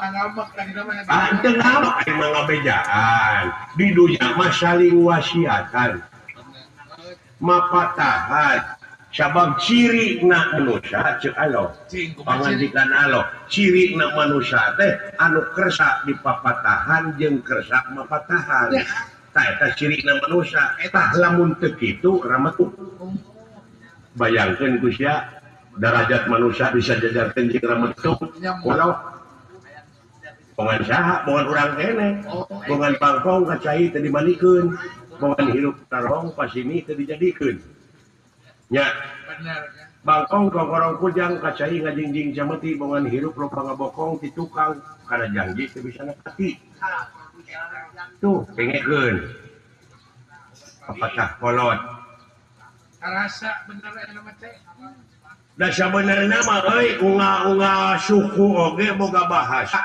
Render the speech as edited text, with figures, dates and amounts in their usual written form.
Ah, teu ngambek ari mah ngabejaan. Di dunya mah saling wasiatan. Mapatahan. Sabab ciri na manusia cek Allah. Pangandikan Allah, ciri na manusia teh anu kersa dipapatahan jeung kersa mapatahan. Tah eta ciri na manusia. Tah lamun teu kitu rametuk. Bayangkeun ku sia darajat manusia bisa jajarkeun jeung rametuk. Walau bongan saha, bongan urang keneh. Bongan bangkong ka cai teu dimandikeun. Bongan hirup tarong pasini teu dijadikeun. Nya. Bangkong gogorong kujang ka cai ngajingjing cameti bongan hirup loba ngabokong ti tukang kana janji teu bisa nepati. Tuh pengekeun. Apatah kolot. Karasa bener eta mah teh. Da sabenerna mah euy unga-unga suku oge boga bahasa.